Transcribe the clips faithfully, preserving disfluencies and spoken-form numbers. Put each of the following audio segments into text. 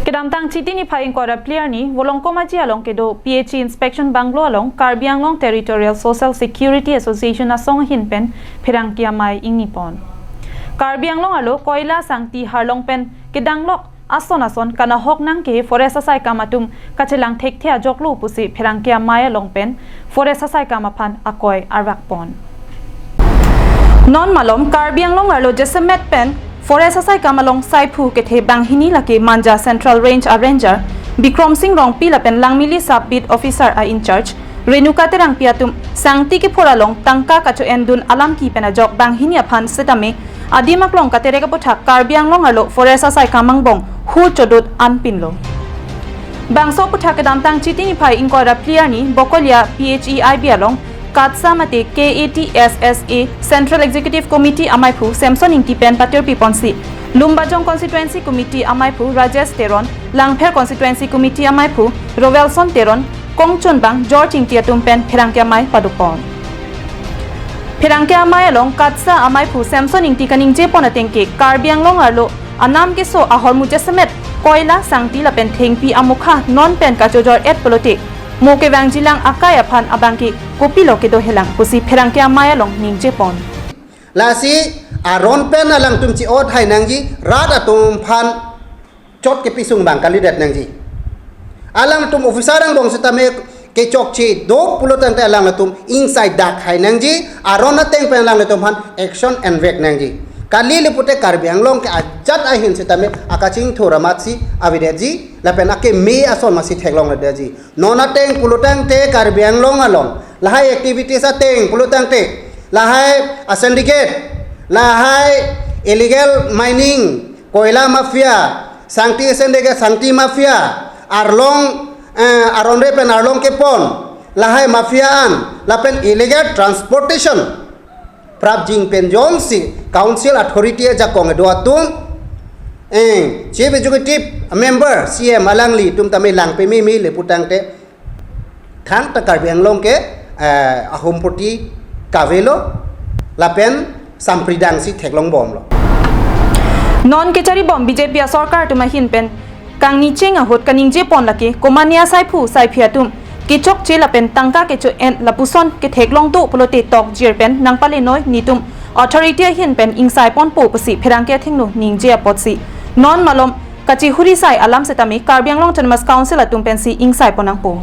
Kedamtang Chiti niphai ingkoi ra phli arni, Volongkom Aji along kedo P H E Inspection Bungalow along Karbi Anglong Territorial Social Security Association asong ahin pen pherangke amei ingni pon. Karbi Anglong arlo koila sangti harlong pen kedanglok ason ason kanahok nangkehe forest asaikam atum kachelang thekthe ajoklo pusi pherangke amei along pen forest asaikam aphan akoi arvak pon. Non malom Karbi Anglong arlo jasemet pen forest asaikam along saiphu kethe banghini lake Manja Central Range a Ranger Bikrom Sing Rongpi lapen Langmili Sub Beat Officer a in charge Renuka Terangpi atum sangti kephur along tangka kacho-endun alam ki pen ajok banghini aphan setame adim aklong katerek aputhak Karbi Anglong arlo forest asaikam angbong hur chodut anpinlo. Bangso aputhak kedamtang Chiti niphai ingkoi ra phli arni Bokolia P H E I B along KATSA mate K A T S S A Central Executive Committee ameiphu Samson Ingti pen patirpi ponsi Lumbajong Constituency Committee ameiphu Rajesh Teron, Langpher Constituency Committee ameiphu Rovelson Teron, kongchunbang George Ingti atum pen pherangke amei padopon. Pherangke amei along KATSA ameiphu Samson Ingti kaningje pon ateng ke Karbi Anglong arlo anam keso ahormu jasemet koila sangti lapen thengpi amukha non pen kachojor-et pulote mo kevangjilang akai aphan abangke kopilo kedohelang pusi pherangke amei along ningje pon. Lasi aron pen alangtum chi-ot hai nangji, rat atum aphan chot kepisung abang kalidet nangji. Alangtum officer angbong setame kechokche do pulo tangte alangtum ingsai dak hai nangji, aron ateng pen alangtum aphan action envek nangji. Kali le pute Karbi Anglong ke ajat ahin setame akachingthur amatsi avedetji, lapen akeme ason masi theklongledetji. Non ateng pulo tangte Karbi Anglong along lahai activities ateng pulo tangte, lahai a syndicate, lahai illegal mining, koila mafia, sangti syndicate, sangti mafia, arlong, eh, aron re pen arlong kepon, lahai mafia an, lapen illegal transportation prapjin pen jongsi council authority ajakong kedo atum, eh, chief executive member C M alanglitum tame lang pememe le putangte, thangta Karbi Anglong ke, eh, ahum poti kavelo lapen sampridang si theklong bomlo. Non kechari bom B J P asorkar atum ahin pen kangni cheng ahut kaningje pon lake komatne asaiphu saiphi atum kechokche lapen tangka kecho-en lapuson ketheklong do pulote tokjir pen nangpalenoi, netum authority ahin pen ingsai ponpo pusi pherangke athengno ningje apotsi non malom kachihuri sai alam setame Karbi Anglong Autonomous Council atum pensi ingsai pon nangpo.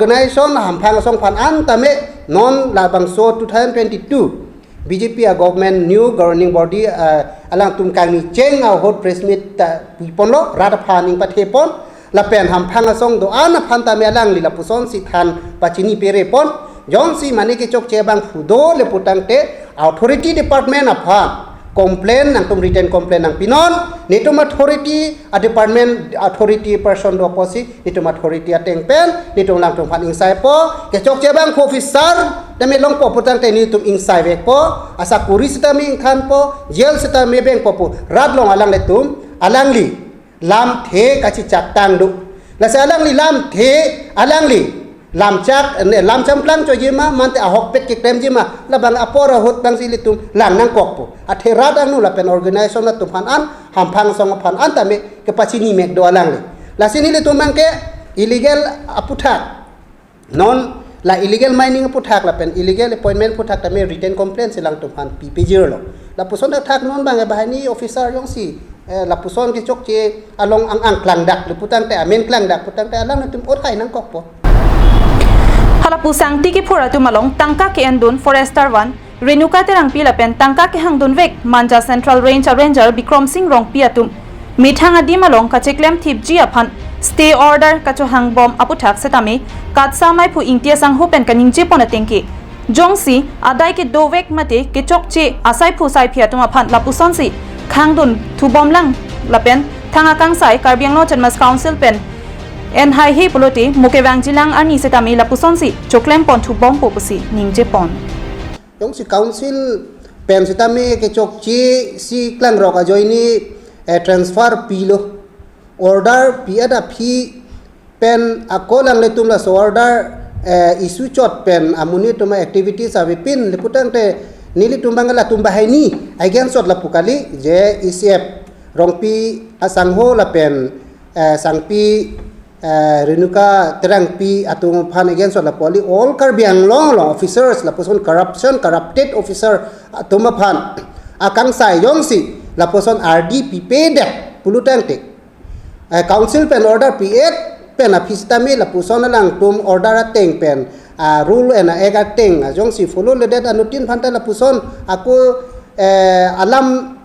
Organization hamphang asong aphan an tame non labangso two thousand twenty-two B J P a government new governing body, ah, alangtum kangni cheng ahut press meet ta pi ponlo, rat aphan ingpathe pon, lapen hamphang asong do-an aphan tame alangli lapuson si than pachini pere pon, jongsi mane kechokche abangphu do le putangte authority department aphan complaint nangtum written complaint nangpinon, netum authority a department authority person do apotsi netum authority ateng pen netum alangtum aphan ingsaipo, kechokche abangphu officer tame longpo putangte netum ingsai vekpo, asakuri sitame ingthanpo, jail sitame bengpo pu rat along alanglitum, alangli lamthe kachichak tang do. Lasi alangli lamthe, alangli lamchak, ne, lamcham klang choji ma, mante ahokpet keklemji ma, labang apor ahut bangsi ilitum lang nangkokpo. Athe rat angno lapen organization atum aphan an, hamphang asong aphan an tame kepachini mek do alangli. Lasi nelitum abangke illegal aputhak, non la illegal mining aputhak lapen illegal appointment aputhak tame written complaint si alangtum aphan pi pejirlo. Lapuson athak non abang bahani officer jongsi, eh, lapuson kechokche along ang ang klangdak le putangte, amen klangdak putangte alangtum othai nangkokpo. Halapu sangti kephur atum along tangka ke-endun forester van Renuka Terangpi lapen tangka kehangdunvek Manja Central Range a Ranger Bikrom Sing Rongpi atum methang adim along kacheklem thipji aphan stay order kachohang bom aputhak setame KATSA ameiphu Ingti asangho pen kaningje pon ateng ke, jongsi adai kedovek mate kechokche asaiphu saiphi atum aphan lapusonsi khangdun thubomlang lapen thang akangsai Karbi Anglong Autonomous Council pen enhaihe pulote mo kevangjilang arni setame lapusonsi choklem pon thubompo pusi ningje pon. Jongsi council pen setame kechokche si klangrok ajoine, eh, transfer pilo. Order pi adap hi pen ako alanglitum laso order, eh, issue chot pen amonit atum activities avepin le putangte nelitum abang latum bahani against chot lapu kali je E C F Rongpi asangho lapen eh, Sangpi, eh, Renuka Terangpi atum aphan against lapu kali all Karbi Anglong along officers lapuson corruption, corrupted officer atum aphan akangsai jongsi lapuson R D pipedet pulotangte, eh, council pen order pi-et pen aphi sitame lapuson alangtum order ateng pen, ah, rule and act ateng, ah, jongsi follow ledet anuttin aphanta lapuson ako, eh, alam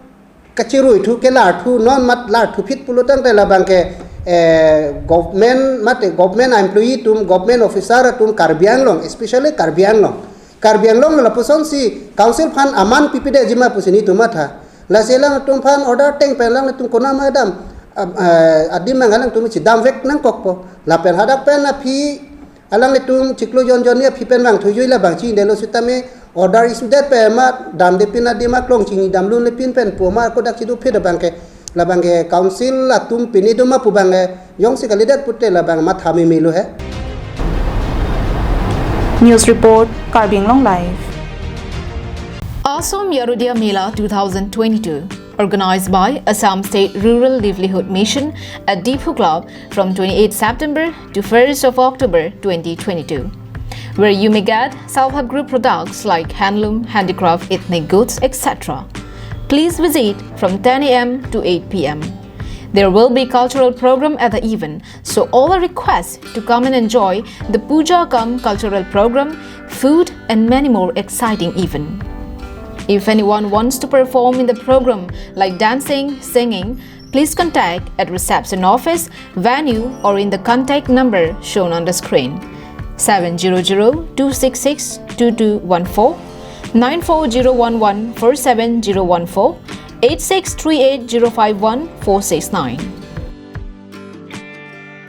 kachirui thu kelar thu non mat lar thu phit pulotangte labang ke, eh, government mate government employee atum, government officer atum Karbi Anglong, especially Karbi Anglong. Karbi Anglong lapusonsi council aphan aman pipide jima pusi nelitum matha. Lasi alangtum aphan order ateng pen alangtum konat ma dam, ah, eh, adim mang alangtum chedam vek nangkokpo. Lapen hadak pen aphi alanglitum chiklo jon jon ni aphi pen vangthuijui labang chinidetlo sitame order issue det pen ma damde pin adim aklong chini damlunle pin pen pu ma kodak chidu phit abang ke labang ke council atum pine do ma pu abang ke jongsi kalidet pute labang matha meme lo he. News report, Karbi Anglong Live. Asom Yarodia Mela two thousand twenty-two, organized by Assam State Rural Livelihood Mission at Diphu Club from twenty-eighth September to first of October twenty twenty-two, where you may get self-help group products like handloom, handicraft, ethnic goods, et cetera. Please visit from ten a m to eight p m. There will be cultural program at the event, so all are requested to come and enjoy the puja cum cultural program, food, and many more exciting event. If anyone wants to perform in the program like dancing, singing, please contact at reception office, venue, or in the contact number shown on the screen, seven zero zero two six six two two one four, nine four zero one one four seven zero one four, eight six three eight zero five one four six nine.